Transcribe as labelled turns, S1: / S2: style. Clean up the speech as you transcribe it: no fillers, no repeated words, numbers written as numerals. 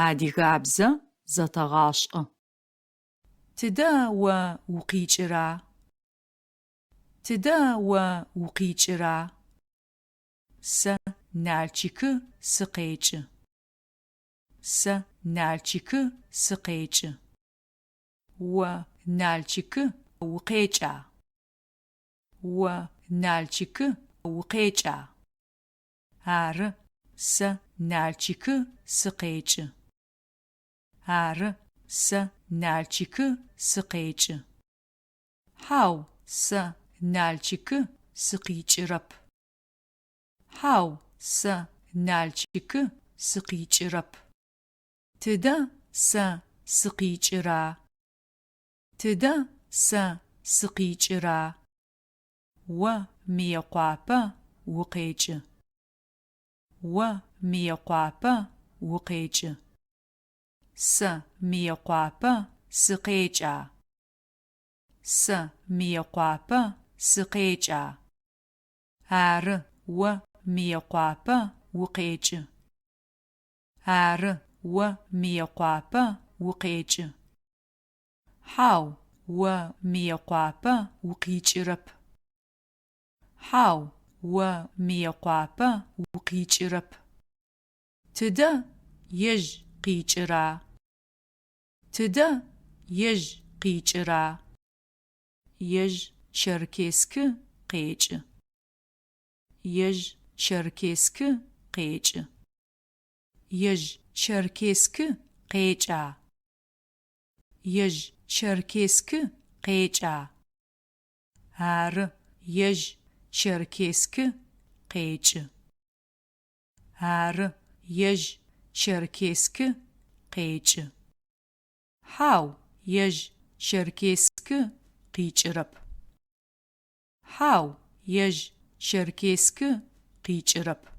S1: Адыгабзэ зэтэгъашӏэ. Тыдэ о укъикӏыра? Тыдэ о укъикӏыра? Сэ Налчыкы сыкъекӏы. Сэ Налчыкы сыкъекӏы. О Налчыкы укъекӏа? О Налчыкы укъекӏа? Ары, сэ Налчыкы сыкъекӏы. Ары, сэ Налчыкы сыкъекӏы. Хьау, сэ Налчыкы сыкъикӏырэп. Хьау, сэ Налчыкы сыкъикӏырэп. Тыдэ сэ сыкъикӏыра? Тыдэ сэ сыкъикӏыра? О Мыекъуапэ укъекӏы. О Мыекъуапэ укъекӏы. Сэ Мыекъуапэ сыкъекӏа? Сэ Мыекъуапэ сыкъекӏа? Ары, о Мыекъуапэ укъекӏы. Ары, о Мыекъуапэ укъекӏы. Хьау, о Мыекъуапэ укъикӏырэп. Хьау, о Мыекъуапэ укъикӏырэп. Тыдэ ежь къикӏыра? Тыдэ ежь къикӏыра? Ежь Черкесскы къекӏы. Ежь Черкесскы къекӏы. Ежь Черкесскы къекӏа? Ежь Черкесскы къекӏа? Ары, ежь Черкесскы къекӏы. Ары, ежь Черкесскы къекӏы. Хьау, ежь Черкесскы къикӏырэп. Хьау, ежь Черкесскы къикӏырэп.